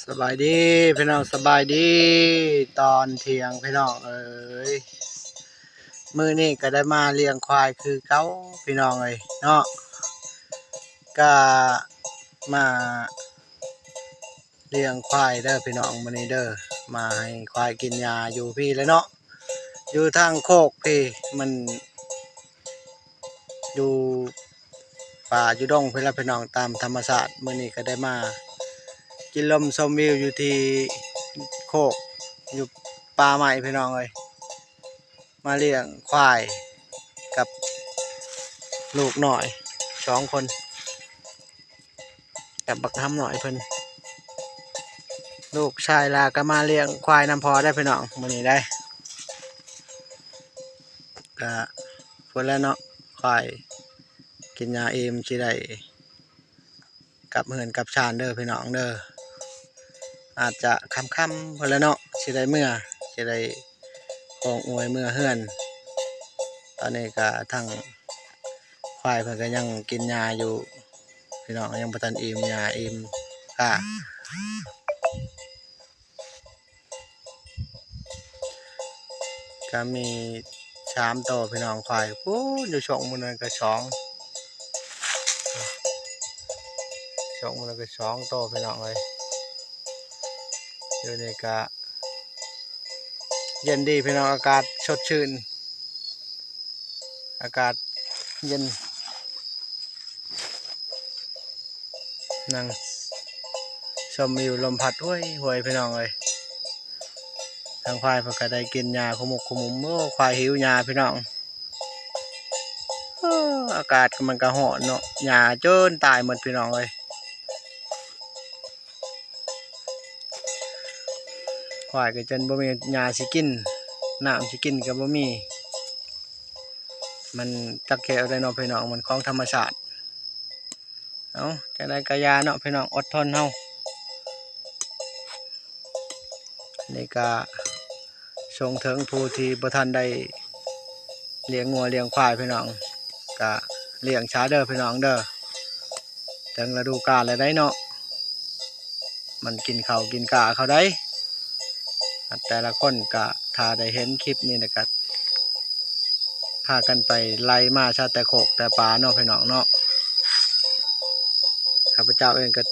ສະບາຍດີພີ່ນ້ອງ ສະບາຍດີຕອນທ່ຽງພີ່ນ້ອງເອີຍ. ມື້ນີ້ກໍໄດ້ມາລ້ຽງຄວາຍຄືເກົ່າພີ່ນ້ອງເອີຍເນາະ. ກະມາລ້ຽງຄວາຍເດີພີ່ນ້ອງ ມື້ນີ້ເດີ. ມາໃຫ້ຄວາຍກິນຫຍ້າຢູ່ພີ້ແຫຼະເນາະ. ຢູ່ທາງໂຄກພີ້ ມັນຢູ່ປ່າຢູ່ດົງພີ້ລະພີ່ນ້ອງ ຕາມທຳມະຊາດ. ມື້ນີ້ກໍໄດ້ມາກິນລົມຊົມວິວຢູ່ທີ່ໂຄກ ຢູ່ປ່າໄມ້ພີ່ນ້ອງເອີຍ. ມາລ້ຽງຄວາຍກັບລູກນ້ອຍສອງຄົນ ກັບບັກຫຳນ້ອຍເພິ່ນ. ລູກຊາຍຫຼ້າກໍມາລ້ຽງຄວາຍນຳພໍ່ໄດ້ພີ່ນ້ອງ ມື້ນີ້ໄດ້. ກະພຸ້ນແຫຼະເນາະ ຄວາຍກິນຫຍ້າອີ່ມ ຊິໄດ້ກັບເຮືອນກັບຊານເດີພີ່ນ້ອງເດີ. ອາດຈະຄ່ຳໆພຸ້ນແຫຼະເນາະ ຊິໄດ້ເມືອ ຊິໄດ້ໂຄ້ງອວຍເມືອເຮືອນ. ຕອນນີ້ກະທັງຄວາຍເພິ່ນກໍຍັງກິນຫຍ້າຢູ່ພີ່ນ້ອງ ຍັງບໍ່ທັນອີ່ມຫຍ້າອີ່ມກາ. ກະມີສາມໂຕພີ່ນ້ອງ ຄວາຍພຸ້ນ ຢູ່ຊ່ອງໝູ່ນັ້ນກະສອງ ຊ່ອງໝູ່ນັ້ນກະສອງໂຕພີ່ນ້ອງເອີຍ. ຢູ່ນີ້ກະເຢັນດີພີ່ນ້ອງ ອາກາດສົດຊື່ນ ອາກາດເຢັນ. ນັ່ງຊົມວິວ ລົມພັດຫວຍໆ ພີ່ນ້ອງເອີຍ. ທາງຄວາຍເພິ່ນກໍໄດ້ກິນຫຍ້າຂະໝຸກຂະໝຸມ. ໂອ້ ຄວາຍຫິວຫຍ້າພີ່ນ້ອງ. ເອີ ອາກາດມັນກໍຮ້ອນເນາະ ຫຍ້າຈົນຕາຍໝົດພີ່ນ້ອງເອີຍ. ຄວາຍກໍຈົນບໍ່ມີຫຍ້າຊິກິນ ນ້ຳຊິກິນກໍບໍ່ມີ. ມັນຈັກແກ້ວໄດ້ເນາະພີ່ນ້ອງ ມັນຂອງທຳມະຊາດ. ເອົາ ຈັ່ງໃດກໍຢ່າເນາະພີ່ນ້ອງ ອົດທົນເຮົາ. ນີ້ກະສົ່ງເຖິງຜູ້ທີ່ບໍ່ທັນໄດ້ລ້ຽງງົວລ້ຽງຄວາຍພີ່ນ້ອງ ກະລ້ຽງຊະເດີພີ່ນ້ອງເດີ. ເຖິງລະດູການແລ້ວໃດເນາະ ມັນກິນເຂົ້າກິນກາເຂົາໃດ. ແຕ່ລະຄົນກະຖ້າໄດ້ເຫັນຄລິບນີ້ແລ້ວກະ ພາກັນໄປໄລ່ມາຊະແຕ່ໂຄກແຕ່ປ່າເນາະພີ່ນ້ອງເນາະ. ຂ້າພະເຈົ້າເອງກໍ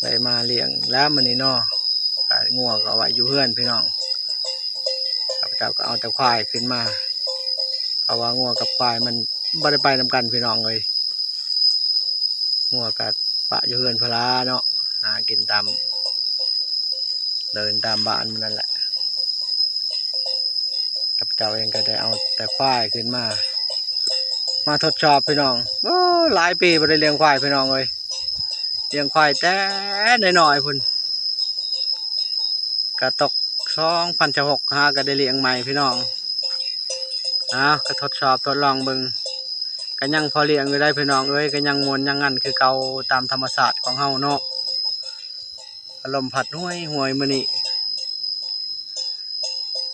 ໄດ້ມາລ້ຽງແລ້ວມື້ນີ້ເນາະ ກະງົວກໍເອົາໄວ້ຢູ່ເຮືອນພີ່ນ້ອງ. ຂ້າພະເຈົ້າກໍເອົາແຕ່ຄວາຍຂຶ້ນມາ ເພາະວ່າງົວກັບຄວາຍມັນບໍ່ໄດ້ໄປນຳກັນພີ່ນ້ອງເອີຍ. ງົວກໍປະຢູ່ເຮືອນພຸ້ນລະເນາະ ຫາກິນຕາມ ເດີນຕາມບ້ານມັນນັ້ນແຫຼະ. ຂ້າພະເຈົ້າເອງກໍໄດ້ເອົາແຕ່ຄວາຍຂຶ້ນມາ ມາທົດສອບພີ່ນ້ອງ. ໂອ້ ຫຼາຍປີບໍ່ໄດ້ລ້ຽງຄວາຍພີ່ນ້ອງເອີຍ ລ້ຽງຄວາຍແຕ່ນ້ອຍໆພຸ້ນ ກະຕົກສອງພັນຊາວຫົກ ຫາກໍໄດ້ລ້ຽງໃໝ່ພີ່ນ້ອງ. ເອົາ ກໍທົດສອບທົດລອງເບິ່ງ ກໍຍັງພໍລ້ຽງຢູ່ໄດ໋ພີ່ນ້ອງເອີຍ ກໍຍັງມ່ວນຍັງມັນຄືເກົ່າ ຕາມທຳມະຊາດຂອງເຮົາເນາະ. ອາລົມພັດຫວຍໆມື້ນີ້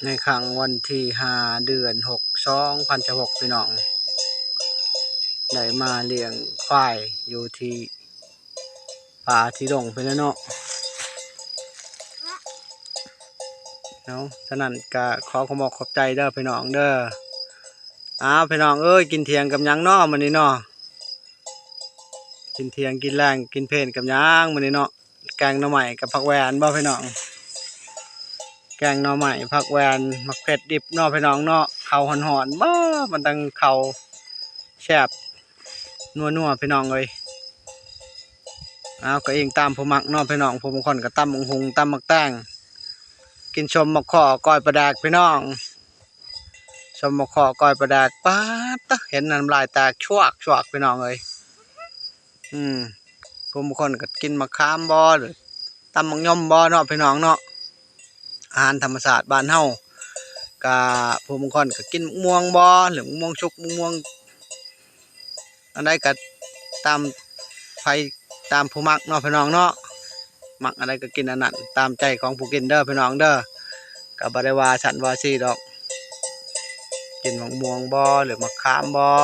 ໃນຄ່ຳວັນທີຫ້າ ເດືອນຫົກ ສອງພັນຊາວຫົກ ພີ່ນ້ອງ ໄດ້ມາລ້ຽງຄວາຍຢູ່ທີ່ປ່າທີ່ດົງພຸ້ນແຫຼະເນາະ. ເອົາ ສະນັ້ນກະຂໍຂອບອົກຂອບໃຈເດີພີ່ນ້ອງເດີ. ອ້າວ ພີ່ນ້ອງເອີຍ ກິນທ່ຽງກັບຫຍັງເນາະມື້ນີ້ເນາະ? ກິນທ່ຽງກິນແລງກິນເພນກັບຫຍັງມື້ນີ້ເນາະ? ແກງໜໍ່ໄມ້ກັບຜັກແວ່ນບໍ່ພີ່ນ້ອງ? ແກງໜໍ່ໄມ້ ຜັກແວ່ນ ໝາກເຜັດດິບເນາະພີ່ນ້ອງເນາະ. ເຂົ້າຮ້ອນໆ ບໍ່ ມັນຈັ່ງເຂົ້າແຊບນົວໆ ພີ່ນ້ອງເອີຍ. ເອົາ ກໍອີງຕາມຜູ້ມັກເນາະພີ່ນ້ອງ. ຜູ້ບາງຄົນກໍຕຳບັກຫຸ່ງ ຕຳໝາກແຕງ ກິນສົ້ມໝາກຂໍ້ ກ້ອຍປາແດກພີ່ນ້ອງ. ສົ້ມໝາກຂໍ້ ກ້ອຍປາແດກ ປາດຕະ ເຫັນນ້ຳລາຍແຕກຊວກໆ ພີ່ນ້ອງເອີຍ. ອືມ ຜູ້ບາງຄົນກໍກິນໝາກຂາມບໍ່ ຫຼື ຕຳໝາກຍົມບໍ່ເນາະພີ່ນ້ອງເນາະ. ອາຫານທຳມະຊາດບ້ານເຮົາ ກະຜູ້ບາງຄົນກໍກິນໝາກມ່ວງບໍ່ ຫຼື ໝາກມ່ວງສຸກ ໝາກມ່ວງ ອັນໃດກໍຕາມໃຜຕາມຜູ້ມັກເນາະພີ່ນ້ອງເນາະ. ມັກອັນໃດກໍກິນອັນນັ້ນ ຕາມໃຈຂອງຜູ້ກິນເດີພີ່ນ້ອງເດີ. ກໍບໍ່ໄດ້ວ່າຊັ້ນວ່າຊີ້ດອກ ກິນໝາກມ່ວງບໍ່ ຫຼື ໝາກຂາມບໍ່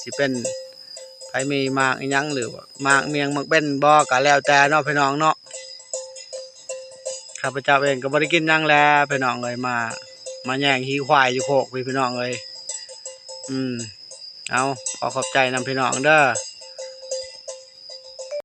ຊິເປັນ ໃຜມີໝາກອີ່ຫຍັງ ຫຼືວ່າໝາກໝ້ຽງໝາກເບັນບໍ່ ກໍແລ້ວແຕ່ເນາະພີ່ນ້ອງເນາະ. ຂ້າພະເຈົ້າເອງກໍບໍ່ໄດ້ກິນຫຍັງແຫຼະພີ່ນ້ອງເອີຍ ມາ ມາແຍ່ງຂີ້ຄວາຍຢູ່ໂຄກພີ້ພີ່ນ້ອງເອີຍ. ອືມ ເອົາ ຂໍຂອບໃຈນຳພີ່ນ້ອງເດີ.